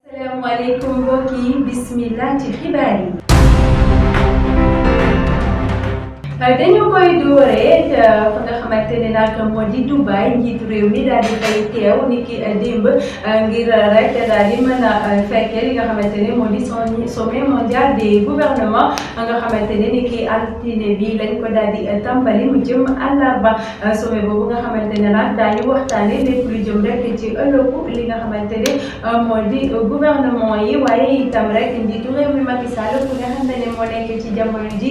Assalamualaikum mbokk yi bismillah ci xibaar yi. dañu koy dooree fa nga xamante ne nag moo di Dubaï njiitu réew mi daal di fay teew ni ki démb ngir rek daal di mën a fekkee li nga xamante ne moo di sommet mondial des gouvernements nga xamante ne ni ki altine bi lañ ko daal di tàmbali mu jëm àllarba sommet boobu nga xamante ne nag daañu waxtaane lépp lu jëm rek ci ëllëgu li nga xamante ne moo di gouvernement yi waaye itam rek njiitu réew mi Macky Sall ku nga xam ne moo nekk ci jamono ji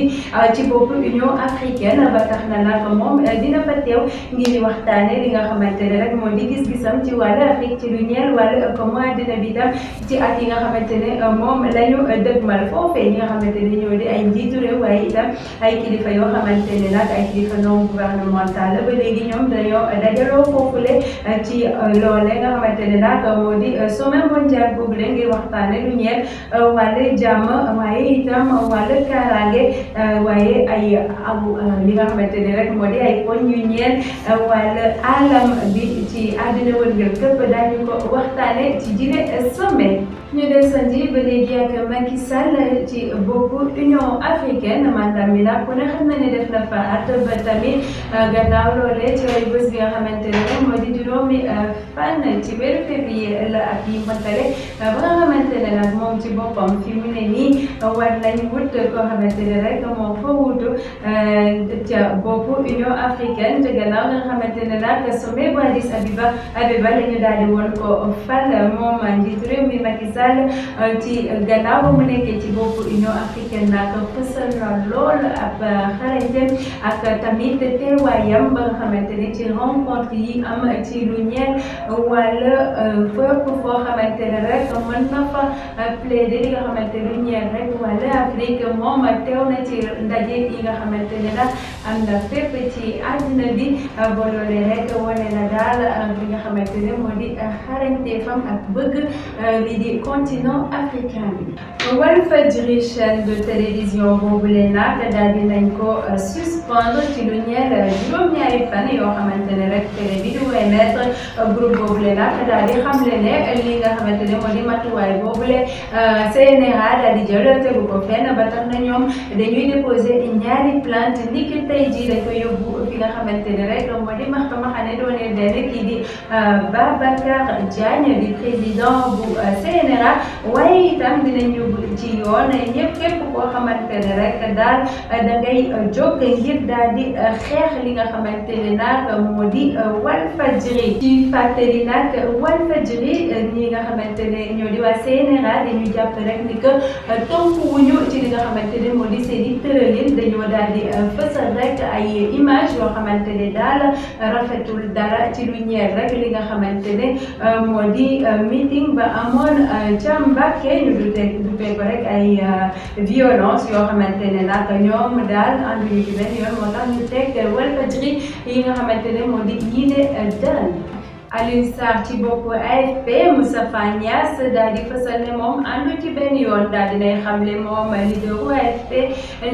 ci bopp Union africaine ba tax na nag moom dina fa teew ngir waxtaane li nga xamante ne rek moo di gis-gisam ci wàllu Afrique ci lu ñeel wàllu comme àddina bi tam ci at yi nga xamante ne moom la ñu dëgmal foofee ñi nga xamante ne ñoo di ay njiitu réew waaye itam ay kilifa yoo xamante ne nag ay kilifa non gouvernemental ba léegi ñoom dañoo dajaloo foofule ci loole nga xamante ne nag moo di sommet mondial boobule ngir waxtaane lu ñeel wàllu jàmm waaye itam wàllu kaaraange waaye ay li nga xamante ne rek moo di ay poñ yu ñeel wàllu alam bi ci àddina wërngël këpp daañu ko waxtaane ci jile sommet. ñu desandi ba léegi ak Macky Sall ci boppu Union africaine mandat mi nag ku ne xam na ne def na fa at ba tamit gannaaw loolee ci ay bés bi nga xamante ne moo di juróomi fan ci weeru février la ak yi matale ba nga xamante ne nag moom ci boppam fi mu ne nii war nañ wut koo xamante ne rek moo fa wutu ca boppu Union africaine te gannaaw nga xamante ne nag sommet bu Addis Abeba la ñu daal di woon ko fal moom njiitu réew mi Macky ci gannaaw ba mu nekkee ci boppu Union africaine nag fësal na lool ab xarañteem ak tamit teewaayam ba nga xamante ne ci rencontre yi am ci lu ñeel wàll fépp foo xamante ne rek mën na fa plaider li nga xamante lu ñeel rek wàll Afrique moom teew na ci ndaje yi nga xamante ne nag am na fépp ci àddina bi ba loolee rek wane na daal li nga xamante ne moo di xarañteefam ak bëgg li di continent africain bi. Walfadjri chaîne de télévision boobule nag daal di nañ ko suspendre ci lu ñeel juróom-ñaari fan yoo xamante ne rek télé bi di émettre groupe boobule nag daal di xamle ne li nga xamante ne moo di matuwaay boobule CNRA daal di jël tegu ko fenn ba tax na ñoom dañuy déposer ñaari plainte niki tey jii dañ ko yóbbu fi nga xamante ne rek moo di maxane doone benn kii di Babacar Diagne di président bu CNRA waaye itam dinañ yóbbu ci yoon ñëpp képp koo xamante ne rek daal da ngay jóg ngir daal di xeex li nga xamante ne nag moo di Walfadjri ci fàttali nag Walfadjri ñi nga xamante ne ñoo di waa CNRA dañu jàpp rek ni que tonku wuñu ci li nga xamante ne moo di seen i tëralin dañoo daal di fësal rek ay image yoo xamante ne daal rafetul dara ci lu ñeel rek li nga xamante ne moo di meeting ba amoon ca Mbàkke ñu dutee ko rek ay violence yoo xamante ne nag ñoom daal ànduñu ci benn yoon moo tax ñu teg Walfadjri yi nga xamante ne moo di yile dal Alioune Sarr ci boppu AFP Moustapha Niasse daal di fësal ne moom àndu ci benn yoon daal dinay xamle moom leaderu AFP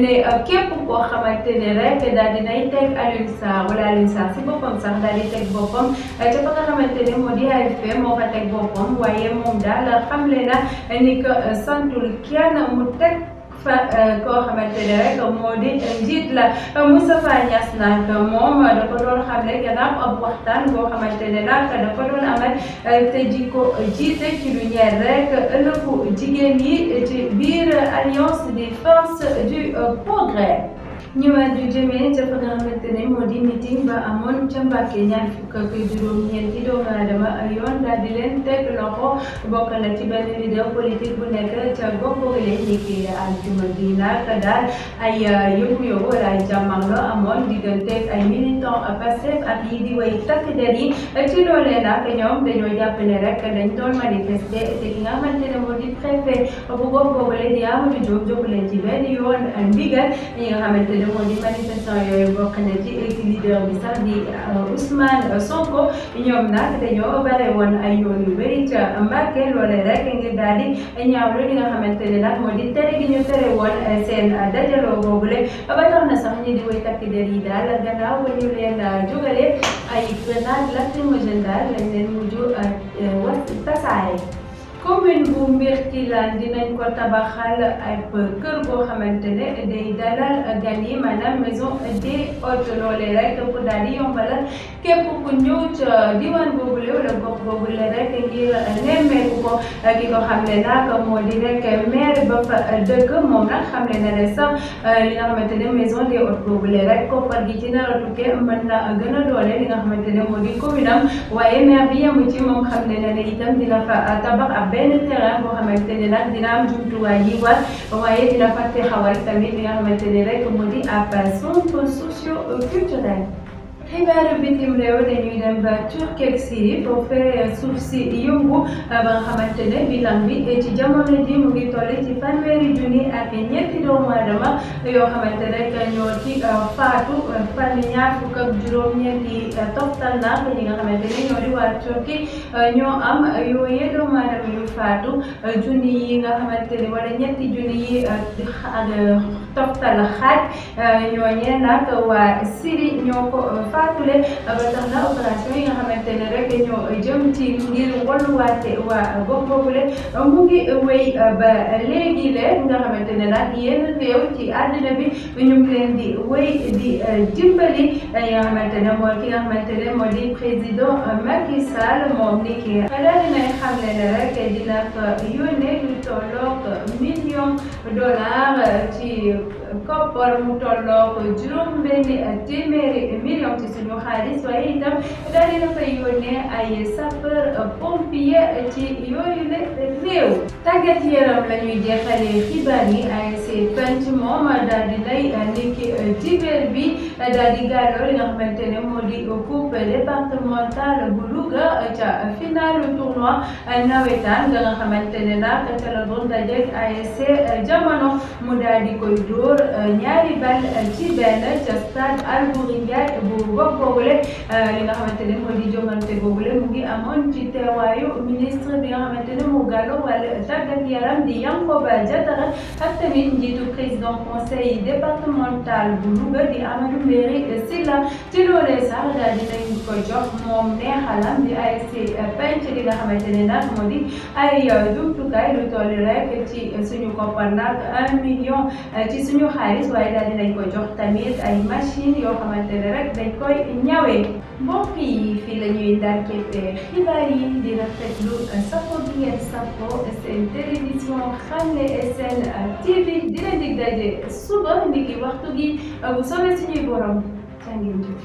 ne képp koo xamante ne rek daal dinay teg Alioune Sarr wala Alioune Sarr si boppam sax daal di teg boppam ca fa nga xamante ne moo di AFP moo fa teg boppam waaye moom daal xamle na ni que santul kenn mu teg koo xamante ne rek moo di njiit la Moustapha Niasse nag moom dafa doon xamle gannaaw ab waxtaan boo xamante ne nag dafa doon amal te ji ko jiite ci lu ñeel rek ëllëgu jigéen yi ci biir alliance des forces du progrès. ñëwaat ju jëmee ca fa nga xamante ne moo di meeting ba amoon ca Mbàkke ñaar fukk ak juróom-ñeenti doomu aadama yoon daal di leen teg loxo bokk na ci benn leader politique bu nekk ca gox boobule ni ki aljuma bi nag daal ay yëngu-yëngu wala ay jàmmarloo amoon diggante ay militant Pastef ak yi di way takk der yi ci loolee nag ñoom dañoo jàpp ne rek dañ doon manifester te ki nga xamante ne moo di préfet bu gox boobule di Amadou Diop joxu leen ci benn yoon ndigal ñi nga xamante ne ne moo di manifestant yooyu bokk na ci leader bi sax di Ousmane Sonko ñoom nag dañoo bare woon ay yoon yu bëri ca Mbàkke loolee rek ngir daal di ñaawlu li nga xamante ne nag moo di tere gi ñu tere woon seen dajaloo boobule ba tax na sax ñi di way takk der yi daal gannaaw ba ñu leen jógale ay grenade lacrymogène daal lañ leen mujj tasaare. commune bu Mbirkilaan dinañ ko tabaxal ab kër boo xamante ne day dalal gan yi maanaam maison des hôtes loolee rek pour daal di yombalal képp ku ñëw ca diwaan boobule wala gox boobule rek ngir nemmeeku ko ki ko xamle nag moo di rek maire ba fa dëkk moom nag xamle na ne sax li nga xamante ne maison des hôtes boobule rek koppar gi ci nar a tukkee mën na gën a doole li nga xamante ne moo di commune am waaye maire bi yemu ci moom xamle na ne itam dina fa tabax ab benn terrain boo xamante ne nag dina am jumtuwaay yi war waaye dina fàtte xawal tamit li nga xamante ne rek moo di ab centre socio-culturel. xibaaru bitim réew dañuy dem ba Turquie ak Syrie foofee suuf si yëngu ba nga xamante ne bilan bi ci jamono ji mu ngi toll ci fanweeri junni ak ñetti doomu aadama yoo xamante rek ñoo ci faatu fan ñaar fukk ak juróom-ñeenti toftal na ñi nga xamante ne ñoo di waa Turquie ñoo am yooyee doomu aadama yu faatu junni yi nga xamante ne wala ñetti junni yi toftal xaaj ñooñee nag waa Syrie ñoo ko faatule ba tax na opération yi nga xamante ne rek ñoo jëm ci ngir walluwaate waa gox boobule mu ngi wéy ba léegi le nga xamante ne nag yenn réew ci àddina bi ñu ngi leen di wéy di dimbali yi nga xamante ne mooy ki nga xamante ne moo di président Macky Sall moom ni ki daal dinay xamle ne rek dina fa yónnee lu tolloog $1 ci koppar mu tolloog juróom-benni téeméeri million ci suñu xaalis waaye itam daal dina fay yónnee ay sapeur pompier ci yooyu le réew. tàggat yaram la ñuy jeexalee xibaar yi ASC Penc moom daal di lay niki dibéer bi daal di gàlloo li nga xamante ne moo di coupe départementale bu Louga ca finalu tournoi nawetaan nga xamante ne nag ca la doon dajeek ASC Jamono mu daal di koy dóor ñaari bal ci benn ca stade Albouri Ndiaye bu gox boobule li nga xamante ne moo di jongante boobule mu ngi amoon ci teewaayu ministre bi nga xamante ne mu gàllo wàllu tàggat yaram di Yankoba Diatara ak tamit njiitu président conseil départemental bu Louga di Amadou Mbéry Sylla ci loolee sax daal dinañ ko jox moom neexalam di ASC Penc li nga xamante ne nag moo di ay jumtukaay lu toll rek ci suñu koppar nag 1 million ci suñu xaalis waaye daal dinañ ko jox tamit ay machine yoo xamante ne rek dañ koy ñawee. mbokk yi fii la ñuy ndànkeete xibaar yi di rafetlu safo bi ngeen safo seen télévision Xamle SN TV di leen dig daje suba ndiki waxtu gi bu soobee suñuy borom jaa ngeen jëf.